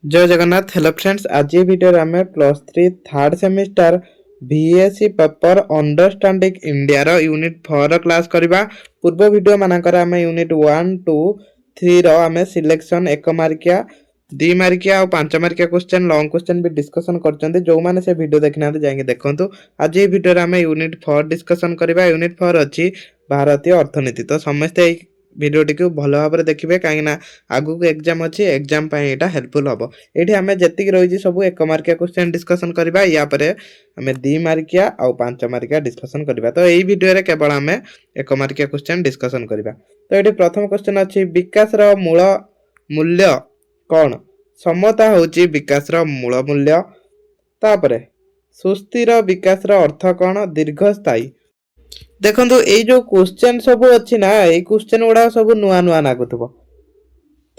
ଜୟ Jagannath. Hello friends, ଆଜି ଏ ଭିଡ଼ିଓରେ ଆମେ +3 ଥାର୍ଡ଼ ସେମିଷ୍ଟାର ଭିଏସି ପେପର ଅଣ୍ଡରଷ୍ଟାଣ୍ଡିଂ ଇଣ୍ଡିଆର ୟୁନିଟ୍ 4 କ୍ଲାସ୍ କରିବା। ପୂର୍ବ ଭିଡ଼ିଓ ମାନଙ୍କରେ ଆମେ ୟୁନିଟ୍ 1, 2, 3ର ଆମେ ସିଲେକ୍ସନ୍ 1 ମାର୍କିଆ, 2 ମାର୍କିଆ ଆଉ 5 ମାର୍କିଆ କ୍ୱେଶ୍ଚନ୍, ଲଙ୍ଗ କ୍ୱେଶ୍ଚନ୍ ବି ଡିସ୍କସନ୍ କରିଛନ୍ତି। ଯେଉଁମାନେ ସେ ଭିଡ଼ିଓ ଦେଖିନାହାନ୍ତି, ଯାଇକି ଦେଖନ୍ତୁ। ଆଜି ଏ ଭିଡ଼ିଓରେ ଆମେ ୟୁନିଟ୍ 4 ଡିସ୍କସନ୍ କରିବା। ୟୁନିଟ୍ 4 ଅଛି ଭାରତୀୟ ଅର୍ଥନୀତି। ତ ସମସ୍ତେ ଏଇ ଭିଡ଼ିଓଟିକୁ ଭଲ ଭାବରେ ଦେଖିବେ, କାହିଁକିନା ଆଗକୁ ଏକ୍ଜାମ୍ ଅଛି, ଏକ୍ଜାମ୍ ପାଇଁ ଏଇଟା ହେଲ୍ପଫୁଲ୍ ହେବ। ଏଇଠି ଆମେ ଯେତିକି ରହିଛି ସବୁ 1 ମାର୍କିଆ କ୍ୱେଶ୍ଚନ୍ ଡିସ୍କସନ୍ କରିବା। ୟା ପରେ ଆମେ 2 ମାର୍କିଆ ଆଉ 5 ମାର୍କିଆ ଡିସ୍କସନ୍ କରିବା। ତ ଏଇ ଭିଡ଼ିଓରେ କେବଳ ଆମେ 1 ମାର୍କିଆ କ୍ୱେଶ୍ଚନ୍ ଡିସ୍କସନ୍ କରିବା। ତ ଏଇଠି ପ୍ରଥମ କ୍ୱେଶ୍ଚନ୍ ଅଛି, ବିକାଶର ମୂଳ ମୂଲ୍ୟ କ'ଣ? ସମତା ହେଉଛି ବିକାଶର ମୂଳ ମୂଲ୍ୟ। ତାପରେ ସୁସ୍ଥିର ବିକାଶର ଅର୍ଥ କ'ଣ? ଦୀର୍ଘସ୍ଥାୟୀ। ଦେଖନ୍ତୁ, ଏଇ ଯୋଉ କ୍ୱେଶ୍ଚନ୍ ସବୁ ଅଛି ନା, ଏଇ କ୍ୱେଶ୍ଚନ୍ ଗୁଡ଼ାକ ସବୁ ନୂଆ ନୂଆ ଲାଗୁଥିବ।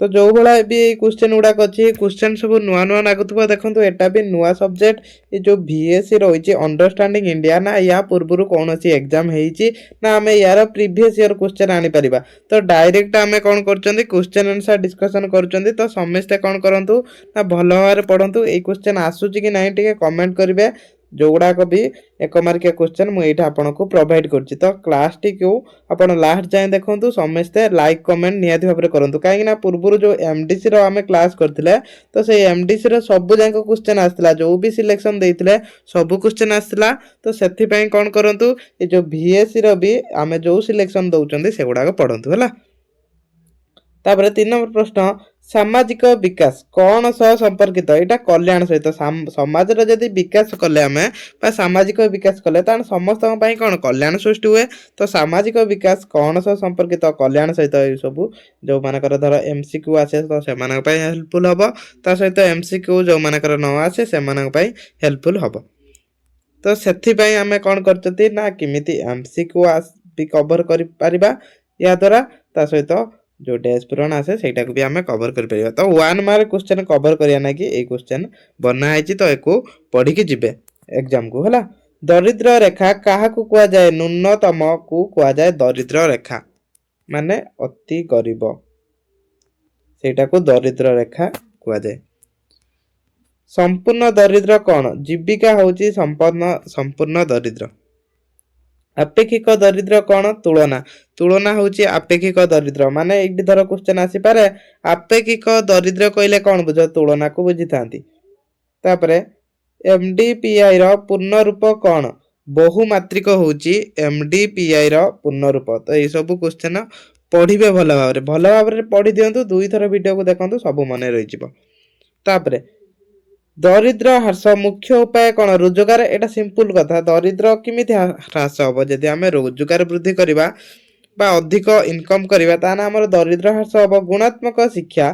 ତ ଯୋଉ ଭଳିଆ ବି ଏଇ କ୍ୱେଶ୍ଚନ୍ ଗୁଡ଼ାକ ଅଛି, ଏଇ କ୍ୱେଶ୍ଚନ୍ ସବୁ ନୂଆ ନୂଆ ଲାଗୁଥିବ। ଦେଖନ୍ତୁ, ଏଟା ବି ନୂଆ ସବଜେକ୍ଟ, ଏ ଯୋଉ ଭିଏସି ରହିଛି ଅଣ୍ଡରଷ୍ଟାଣ୍ଡିଂ ଇଣ୍ଡିଆ। ନା ୟା ପୂର୍ବରୁ କୌଣସି ଏକ୍ଜାମ୍ ହେଇଛି, ନା ଆମେ ୟାର ପ୍ରିଭିୟସ୍ ଇୟର୍ କ୍ୱେଶ୍ଚନ୍ ଆଣିପାରିବା। ତ ଡାଇରେକ୍ଟ ଆମେ କ'ଣ କରୁଛନ୍ତି? କ୍ୱେଶ୍ଚନ୍ ଆନ୍ସର୍ ଡିସ୍କସନ୍ କରୁଛନ୍ତି। ତ ସମସ୍ତେ କ'ଣ କରନ୍ତୁ ନା ଭଲ ଭାବରେ ପଢ଼ନ୍ତୁ। ଏଇ କ୍ୱେଶ୍ଚନ୍ ଆସୁଛି କି ନାହିଁ, ଟିକେ କମେଣ୍ଟ କରିବେ। ଯେଉଁଗୁଡ଼ାକ ବି 1 ମାର୍କିଆ କ୍ୱେଶ୍ଚନ୍ ମୁଁ ଏଇଟା ଆପଣଙ୍କୁ ପ୍ରୋଭାଇଡ଼ କରୁଛି। ତ କ୍ଲାସ୍ଟିକୁ ଆପଣ ଲାଷ୍ଟ ଯାଏଁ ଦେଖନ୍ତୁ। ସମସ୍ତେ ଲାଇକ୍, କମେଣ୍ଟ ନିହାତି ଭାବରେ କରନ୍ତୁ, କାହିଁକିନା ପୂର୍ବରୁ ଯେଉଁ ଏମ୍ଡିସିର ଆମେ କ୍ଲାସ୍ କରିଥିଲେ, ତ ସେଇ ଏମ୍ଡିସିର ସବୁ ଯାକ କ୍ୱେଶ୍ଚନ୍ ଆସିଥିଲା। ଯେଉଁ ବି ସିଲେକ୍ସନ୍ ଦେଇଥିଲେ, ସବୁ କ୍ୱେଶ୍ଚନ୍ ଆସିଥିଲା। ତ ସେଥିପାଇଁ କ'ଣ କରନ୍ତୁ, ଏ ଯେଉଁ ଭିଏସିର ବି ଆମେ ଯେଉଁ ସିଲେକ୍ସନ୍ ଦେଉଛନ୍ତି, ସେଗୁଡ଼ାକ ପଢ଼ନ୍ତୁ, ହେଲା। ତାପରେ 3 ନମ୍ବର ପ୍ରଶ୍ନ, ସାମାଜିକ ବିକାଶ କ'ଣ ସହ ସମ୍ପର୍କିତ? ଏଇଟା କଲ୍ୟାଣ ସହିତ। ସମାଜର ଯଦି ବିକାଶ କଲେ ଆମେ ବା ସାମାଜିକ ବିକାଶ କଲେ, ତାହେଲେ ସମସ୍ତଙ୍କ ପାଇଁ କ'ଣ କଲ୍ୟାଣ ସୃଷ୍ଟି ହୁଏ। ତ ସାମାଜିକ ବିକାଶ କ'ଣ ସହ ସମ୍ପର୍କିତ? କଲ୍ୟାଣ ସହିତ। ଏସବୁ ଯେଉଁମାନଙ୍କର ଧର ଏମ୍ସିକ୍ୟୁ ଆସେ, ତ ସେମାନଙ୍କ ପାଇଁ ହେଲ୍ପଫୁଲ୍ ହେବ। ତା ସହିତ ଏମ୍ସିକ୍ୟୁ ଯେଉଁମାନଙ୍କର ନ ଆସେ, ସେମାନଙ୍କ ପାଇଁ ହେଲ୍ପଫୁଲ୍ ହେବ। ତ ସେଥିପାଇଁ ଆମେ କ'ଣ କରୁଛନ୍ତି ନା କେମିତି ଏମ୍ସିକ୍ୟୁ ବି କଭର୍ କରିପାରିବା ଏହାଦ୍ୱାରା, ତା ସହିତ ଯେଉଁ ଡ୍ୟାସ୍ ପୂରଣ ଆସେ, ସେଇଟାକୁ ବି ଆମେ କଭର୍ କରିପାରିବା। ତ 1 ମାର୍କ କ୍ୱେଶ୍ଚନ୍ କଭର୍ କରିବା ନାକି ଏଇ କ୍ୱେଶ୍ଚନ୍ ବନା ହେଇଛି। ତ ଏକୁ ପଢ଼ିକି ଯିବେ ଏକ୍ଜାମକୁ, ହେଲା। ଦରିଦ୍ର ରେଖା କାହାକୁ କୁହାଯାଏ? ନ୍ୟୁନତମକୁ କୁହାଯାଏ ଦରିଦ୍ର ରେଖା, ମାନେ ଅତି ଗରିବ, ସେଇଟାକୁ ଦରିଦ୍ର ରେଖା କୁହାଯାଏ। ସମ୍ପୂର୍ଣ୍ଣ ଦରିଦ୍ର କ'ଣ? ଜୀବିକା ହେଉଛି ସମ୍ପୂର୍ଣ୍ଣ ଦରିଦ୍ର। ଆପେକ୍ଷିକ ଦରିଦ୍ର କ'ଣ? ତୁଳନା। ତୁଳନା ହେଉଛି ଆପେକ୍ଷିକ ଦରିଦ୍ର। ମାନେ ଏଇଠି ଧର କ୍ୱେଶ୍ଚନ୍ ଆସିପାରେ, ଆପେକ୍ଷିକ ଦରିଦ୍ର କହିଲେ କ'ଣ ବୁଝ? ତୁଳନାକୁ ବୁଝିଥାନ୍ତି। ତାପରେ ଏମ୍ଡିପିଆଇ ର ପୂର୍ଣ୍ଣ ରୂପ କ'ଣ? ବହୁମାତ୍ରିକ ହେଉଛି ଏମ୍ଡିପିଆଇ ର ପୂର୍ଣ୍ଣ ରୂପ। ତ ଏଇସବୁ କ୍ୱେଶ୍ଚନ୍ ପଢ଼ିବେ ଭଲ ଭାବରେ। ଭଲ ଭାବରେ ପଢ଼ି ଦିଅନ୍ତୁ, ଦୁଇଥର ଭିଡ଼ିଓକୁ ଦେଖନ୍ତୁ, ସବୁ ମନେ ରହିଯିବ। ତାପରେ ଦରିଦ୍ର ହ୍ରାସ ମୁଖ୍ୟ ଉପାୟ କ'ଣ? ରୋଜଗାର। ଏଇଟା ସିମ୍ପଲ କଥା। ଦରିଦ୍ର କେମିତି ହ୍ରାସ ହେବ? ଯଦି ଆମେ ରୋଜଗାର ବୃଦ୍ଧି କରିବା ବା ଅଧିକ ଇନକମ୍ କରିବା, ତାହେଲେ ଆମର ଦରିଦ୍ର ହ୍ରାସ ହେବ। ଗୁଣାତ୍ମକ ଶିକ୍ଷା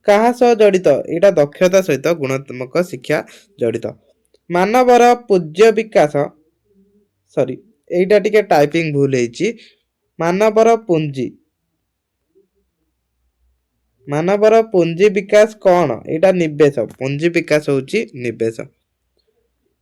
କାହା ସହ ଜଡ଼ିତ? ଏଇଟା ଦକ୍ଷତା ସହିତ ଗୁଣାତ୍ମକ ଶିକ୍ଷା ଜଡ଼ିତ। ମାନବର ପୁଞ୍ଜି ବିକାଶ, ସରି, ଏଇଟା ଟିକେ ଟାଇପିଂ ଭୁଲ ହେଇଛି। ମାନବର ପୁଞ୍ଜି ବିକାଶ କ'ଣ? ଏଇଟା ନିବେଶ। ପୁଞ୍ଜି ବିକାଶ ହେଉଛି ନିବେଶ।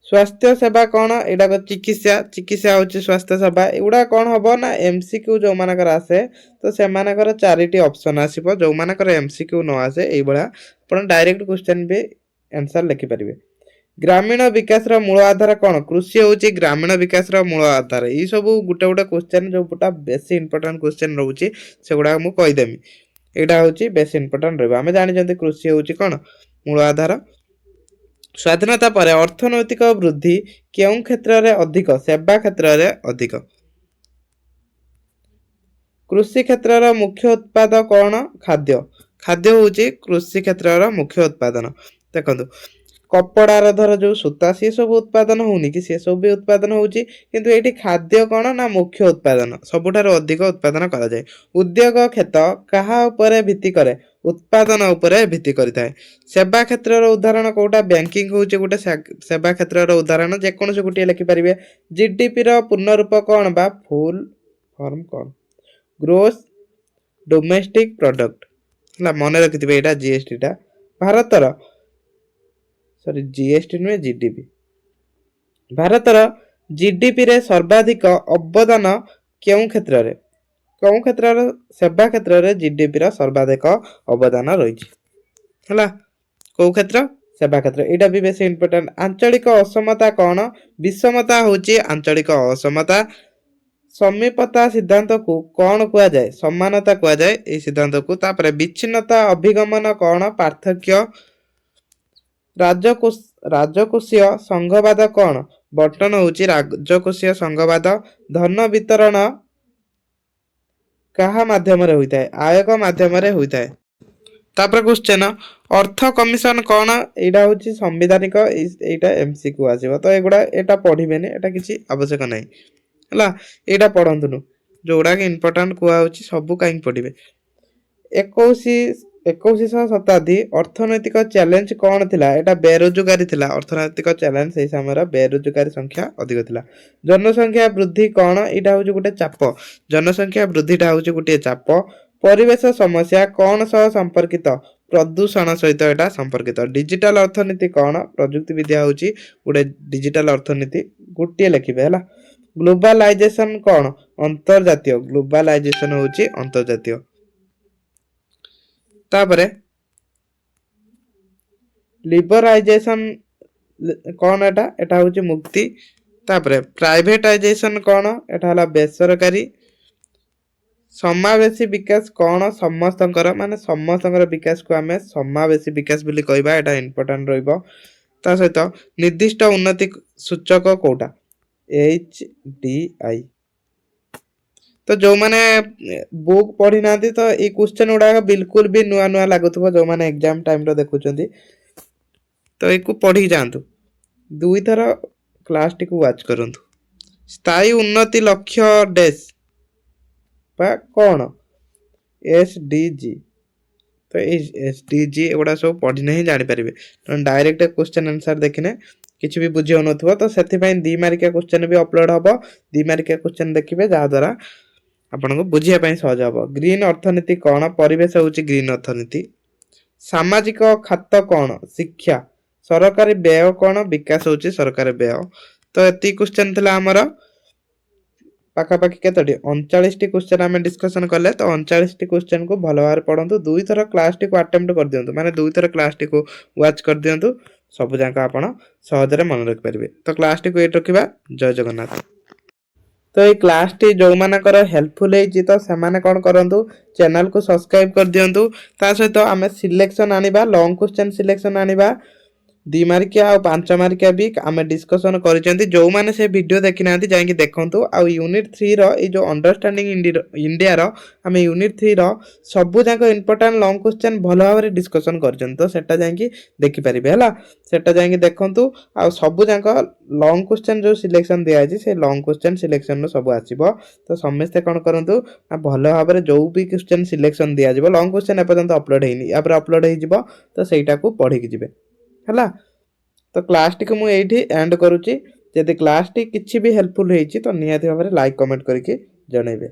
ସ୍ୱାସ୍ଥ୍ୟ ସେବା କ'ଣ? ଏଇଟା ଚିକିତ୍ସା। ଚିକିତ୍ସା ହେଉଛି ସ୍ୱାସ୍ଥ୍ୟ ସେବା। ଏଗୁଡ଼ା କ'ଣ ହେବ ନା ଏମ୍ସିକ୍ୟୁ ଯେଉଁମାନଙ୍କର ଆସେ, ତ ସେମାନଙ୍କର ଚାରିଟି ଅପସନ୍ ଆସିବ। ଯେଉଁମାନଙ୍କର ଏମ୍ସିକ୍ୟୁ ନ ଆସେ, ଏଇଭଳିଆ ଆପଣ ଡାଇରେକ୍ଟ କ୍ୱେଶ୍ଚନ୍ ବି ଆନ୍ସର୍ ଲେଖିପାରିବେ। ଗ୍ରାମୀଣ ବିକାଶର ମୂଳ ଆଧାର କ'ଣ? କୃଷି ହେଉଛି ଗ୍ରାମୀଣ ବିକାଶର ମୂଳ ଆଧାର। ଏଇସବୁ ଗୋଟେ ଗୋଟେ କ୍ୱେଶ୍ଚନ୍, ଯେଉଁଟା ବେଶୀ ଇମ୍ପୋର୍ଟାଣ୍ଟ କ୍ୱେଶ୍ଚନ୍ ରହୁଛି, ସେଗୁଡ଼ାକ ମୁଁ କହିଦେମି। ଏଇଟା ହେଉଛି ବେଶୀ ଇମ୍ପୋର୍ଟାଣ୍ଟ ରହିବ। ଆମେ ଜାଣିଛନ୍ତି କୃଷି ହେଉଛି କ'ଣ ମୂଳ ଆଧାର। ସ୍ୱାଧୀନତା ପରେ ଅର୍ଥନୈତିକ ବୃଦ୍ଧି କେଉଁ କ୍ଷେତ୍ରରେ ଅଧିକ? ସେବା କ୍ଷେତ୍ରରେ ଅଧିକ। କୃଷି କ୍ଷେତ୍ରର ମୁଖ୍ୟ ଉତ୍ପାଦ କ'ଣ? ଖାଦ୍ୟ। ଖାଦ୍ୟ ହେଉଛି କୃଷି କ୍ଷେତ୍ରର ମୁଖ୍ୟ ଉତ୍ପାଦନ। ଦେଖନ୍ତୁ, କପଡ଼ାର ଧର ଯେଉଁ ସୂତା, ସିଏ ସବୁ ଉତ୍ପାଦନ ହେଉନି କି? ସେ ସବୁ ବି ଉତ୍ପାଦନ ହେଉଛି, କିନ୍ତୁ ଏଇଠି ଖାଦ୍ୟ କ'ଣ ନା ମୁଖ୍ୟ ଉତ୍ପାଦନ, ସବୁଠାରୁ ଅଧିକ ଉତ୍ପାଦନ କରାଯାଏ। ଉଦ୍ୟୋଗ କ୍ଷେତ୍ର କାହା ଉପରେ ଭିତ୍ତି କରେ? ଉତ୍ପାଦନ ଉପରେ ଭିତ୍ତି କରିଥାଏ। ସେବା କ୍ଷେତ୍ରର ଉଦାହରଣ କେଉଁଟା? ବ୍ୟାଙ୍କିଂ ହେଉଛି ଗୋଟେ ସେବା କ୍ଷେତ୍ରର ଉଦାହରଣ। ଯେକୌଣସି ଗୋଟିଏ ଲେଖିପାରିବେ। ଜିଡିପିର ପୂର୍ଣ୍ଣ ରୂପ କ'ଣ ବା ଫୁଲ୍ ଫର୍ମ କ'ଣ? ଗ୍ରୋସ୍ ଡୋମେଷ୍ଟିକ୍ ପ୍ରଡକ୍ଟ, ହେଲା। ମନେ ରଖିଥିବେ ଏଇଟା ଜିଏସଟିଟା ଭାରତର, ସରି, ଜିଏସଟି ନୁହେଁ, ଜିଡିପି। ଭାରତର ଜିଡିପିରେ ସର୍ବାଧିକ ଅବଦାନ କେଉଁ କ୍ଷେତ୍ରରେ? କେଉଁ କ୍ଷେତ୍ରର? ସେବା କ୍ଷେତ୍ରରେ ଜିଡିପିର ସର୍ବାଧିକ ଅବଦାନ ରହିଛି, ହେଲା। କେଉଁ କ୍ଷେତ୍ର? ସେବା କ୍ଷେତ୍ର। ଏଇଟା ବି ବେଶୀ ଇମ୍ପୋର୍ଟାଣ୍ଟ। ଆଞ୍ଚଳିକ ଅସମତା କ'ଣ? ବିଷମତା ହେଉଛି ଆଞ୍ଚଳିକ ଅସମତା। ସମୀପତା ସିଦ୍ଧାନ୍ତକୁ କ'ଣ କୁହାଯାଏ? ସମାନତା କୁହାଯାଏ ଏଇ ସିଦ୍ଧାନ୍ତକୁ। ତାପରେ ବିଚ୍ଛିନ୍ନତା ଅଭିଗମନ କ'ଣ? ପାର୍ଥକ୍ୟ। ରାଜକୋଷୀୟ ସଂଘବାଦ କ'ଣ? ବଣ୍ଟନ ହେଉଛି ରାଜକୋଷୀୟ ସଂଘବାଦ। ଧନ ବିତରଣ କାହା ମାଧ୍ୟମରେ ହୋଇଥାଏ? ଆୟୋଗ ମାଧ୍ୟମରେ ହୋଇଥାଏ। ତାପରେ କ୍ୱେଶ୍ଚେନ, ଅର୍ଥ କମିଶନ କ'ଣ? ଏଇଟା ହେଉଛି ସାମ୍ବିଧାନିକ। ଏଇଟା ଏମସିକ୍ୟୁ ଆସିବ। ତ ଏଗୁଡ଼ା ଏଇଟା ପଢ଼ିବେନି, ଏଇଟା କିଛି ଆବଶ୍ୟକ ନାହିଁ। ହେଲା, ଏଇଟା ପଢ଼ନ୍ତୁନି। ଯୋଉଗୁଡ଼ାକ ଇମ୍ପୋର୍ଟାଣ୍ଟ କୁହାହେଉଛି, ସବୁ କାହିଁକି ପଢ଼ିବେ? 21ଶହ ଶତାବ୍ଦୀ ଅର୍ଥନୈତିକ ଚ୍ୟାଲେଞ୍ଜ କ'ଣ ଥିଲା? ଏଇଟା ବେରୋଜଗାରୀ ଥିଲା। ଅର୍ଥନୈତିକ ଚ୍ୟାଲେଞ୍ଜ ସେଇ ସମୟର ବେରୋଜଗାରୀ ସଂଖ୍ୟା ଅଧିକ ଥିଲା। ଜନସଂଖ୍ୟା ବୃଦ୍ଧି କ'ଣ? ଏଇଟା ହେଉଛି ଗୋଟେ ଚାପ। ଜନସଂଖ୍ୟା ବୃଦ୍ଧିଟା ହେଉଛି ଗୋଟିଏ ଚାପ। ପରିବେଶ ସମସ୍ୟା କ'ଣ ସହ ସମ୍ପର୍କିତ? ପ୍ରଦୂଷଣ ସହିତ ଏଇଟା ସମ୍ପର୍କିତ। ଡିଜିଟାଲ ଅର୍ଥନୀତି କ'ଣ? ପ୍ରଯୁକ୍ତି ବିଦ୍ୟା ହେଉଛି ଗୋଟେ ଡିଜିଟାଲ ଅର୍ଥନୀତି। ଗୋଟିଏ ଲେଖିବେ, ହେଲା। ଗ୍ଲୋବାଲାଇଜେସନ କ'ଣ? ଅନ୍ତର୍ଜାତୀୟ। ଗ୍ଲୋବାଲାଇଜେସନ ହେଉଛି ଅନ୍ତର୍ଜାତୀୟ। ତାପରେ ଲିବରାଇଜେସନ କ'ଣ? ଏଟା ହେଉଛି ମୁକ୍ତି। ତାପରେ ପ୍ରାଇଭେଟାଇଜେସନ କ'ଣ? ଏଟା ହେଲା ବେସରକାରୀ। ସମାବେଶୀ ବିକାଶ କ'ଣ? ସମସ୍ତଙ୍କର, ମାନେ ସମସ୍ତଙ୍କର ବିକାଶକୁ ଆମେ ସମାବେଶୀ ବିକାଶ ବୋଲି କହିବା। ଏଟା ଇମ୍ପୋର୍ଟାଣ୍ଟ ରହିବ। ତା ସହିତ ନିର୍ଦ୍ଦିଷ୍ଟ ଉନ୍ନତି ସୂଚକ କୋଉଟା? HDI। ତ ଯେଉଁମାନେ ବୁକ୍ ପଢ଼ିନାହାନ୍ତି, ତ ଏଇ କ୍ୱେଶ୍ଚନ୍ ଗୁଡ଼ାକ ବିଲକୁଲ ବି ନୂଆ ନୂଆ ଲାଗୁଥିବ, ଯେଉଁମାନେ ଏକ୍ଜାମ୍ ଟାଇମ୍ରେ ଦେଖୁଛନ୍ତି। ତ ଏକୁ ପଢ଼ିକି ଯାଆନ୍ତୁ, ଦୁଇଥର କ୍ଲାସ୍ଟିକୁ ୱାଚ୍ କରନ୍ତୁ। ସ୍ଥାୟୀ ଉନ୍ନତି ଲକ୍ଷ୍ୟ ଡେସ୍ ବା କ'ଣ? SDG। ତ ଏଇ SDG ଏଗୁଡ଼ା ସବୁ ପଢ଼ିନେ ହିଁ ଜାଣିପାରିବେ। ତେଣୁ ଡାଇରେକ୍ଟ କ୍ୱେଶ୍ଚନ୍ ଆନ୍ସର୍ ଦେଖିନେ କିଛି ବି ବୁଝି ହେଉନଥିବ। ତ ସେଥିପାଇଁ 2 ମାର୍କିଆ କ୍ୱେଶ୍ଚନ୍ ବି ଅପଲୋଡ଼ ହେବ। 2 ମାର୍କିଆ କ୍ୱେଶ୍ଚନ୍ ଦେଖିବେ, ଯାହାଦ୍ୱାରା ଆପଣଙ୍କୁ ବୁଝିବା ପାଇଁ ସହଜ ହେବ। ଗ୍ରୀନ୍ ଅର୍ଥନୀତି କ'ଣ? ପରିବେଶ ହେଉଛି ଗ୍ରୀନ୍ ଅର୍ଥନୀତି। ସାମାଜିକ ଖାତ କ'ଣ? ଶିକ୍ଷା। ସରକାରୀ ବ୍ୟୟ କ'ଣ? ବିକାଶ ହେଉଛି ସରକାରୀ ବ୍ୟୟ। ତ ଏତିକି କ୍ୱେଶ୍ଚନ୍ ଥିଲା ଆମର। ପାଖାପାଖି କେତୋଟି? 39ଟି କ୍ୱେଶ୍ଚନ୍ ଆମେ ଡିସ୍କସନ୍ କଲେ। ତ 39ଟି କ୍ୱେଶ୍ଚନ୍କୁ ଭଲ ଭାବରେ ପଢ଼ନ୍ତୁ। ଦୁଇଥର କ୍ଲାସ୍ଟିକୁ ଆଟେମ୍ପ୍ଟ କରିଦିଅନ୍ତୁ, ମାନେ ଦୁଇଥର କ୍ଲାସ୍ଟିକୁ ୱାଚ୍ କରିଦିଅନ୍ତୁ। ସବୁ ଯାକ ଆପଣ ସହଜରେ ମନେ ରଖିପାରିବେ। ତ କ୍ଲାସ୍ଟିକୁ ଏଇଠି ରଖିବା। ଜୟ ଜଗନ୍ନାଥ। ତ ଏଇ କ୍ଲାସ୍ଟି ଯେଉଁମାନଙ୍କର ହେଲ୍ପଫୁଲ୍ ହେଇଛି, ତ ସେମାନେ କ'ଣ କରନ୍ତୁ? ଚ୍ୟାନେଲକୁ ସବସ୍କ୍ରାଇବ୍ କରିଦିଅନ୍ତୁ। ତା ସହିତ ଆମେ ସିଲେକ୍ସନ୍ ଆଣିବା, ଲଙ୍ଗ୍ କ୍ୱେଶ୍ଚନ୍ ସିଲେକ୍ସନ୍ ଆଣିବା। 2 ମାର୍କିଆ ଆଉ 5 ମାର୍କିଆ ବି ଆମେ ଡିସ୍କସନ୍ କରିଛନ୍ତି। ଯେଉଁମାନେ ସେ ଭିଡ଼ିଓ ଦେଖିନାହାନ୍ତି, ଯାଇକି ଦେଖନ୍ତୁ। ଆଉ ୟୁନିଟ୍ 3ର ଏଇ ଯେଉଁ ଅଣ୍ଡରଷ୍ଟାଣ୍ଡିଂ ଇଣ୍ଡିଆର, ଆମେ ୟୁନିଟ୍ 3ର ସବୁ ଯାକ ଇମ୍ପୋର୍ଟାଣ୍ଟ ଲଙ୍ଗ୍ କ୍ୱେଶ୍ଚନ୍ ଭଲ ଭାବରେ ଡିସ୍କସନ୍ କରିଛନ୍ତି। ତ ସେଟା ଯାଇକି ଦେଖିପାରିବେ, ହେଲା। ସେଟା ଯାଇକି ଦେଖନ୍ତୁ। ଆଉ ସବୁ ଯାକ ଲଙ୍ଗ୍ କ୍ୱେଶ୍ଚନ୍ ଯେଉଁ ସିଲେକ୍ସନ୍ ଦିଆଯାଇଛି, ସେ ଲଙ୍ଗ୍ କ୍ୱେଶ୍ଚନ୍ ସିଲେକ୍ସନ୍ରୁ ସବୁ ଆସିବ। ତ ସମସ୍ତେ କ'ଣ କରନ୍ତୁ ନା ଭଲ ଭାବରେ ଯେଉଁ ବି କ୍ୱେଶ୍ଚନ୍ ସିଲେକ୍ସନ୍ ଦିଆଯିବ, ଲଙ୍ଗ୍ କ୍ୱେଶ୍ଚନ୍ ଏପର୍ଯ୍ୟନ୍ତ ଅପଲୋଡ଼ ହେଇନି, ୟାପରେ ଅପଲୋଡ଼ ହେଇଯିବ, ତ ସେଇଟାକୁ ପଢ଼ିକି ଯିବେ, ହେଲା। ତ କ୍ଲାସ୍ଟିକୁ ମୁଁ ଏଇଠି ଏଣ୍ଡ କରୁଛି। ଯଦି କ୍ଲାସ୍ଟି କିଛି ବି ହେଲ୍ପଫୁଲ୍ ହେଇଛି, ତ ନିହାତି ଭାବରେ ଲାଇକ୍, କମେଣ୍ଟ କରିକି ଜଣାଇବେ।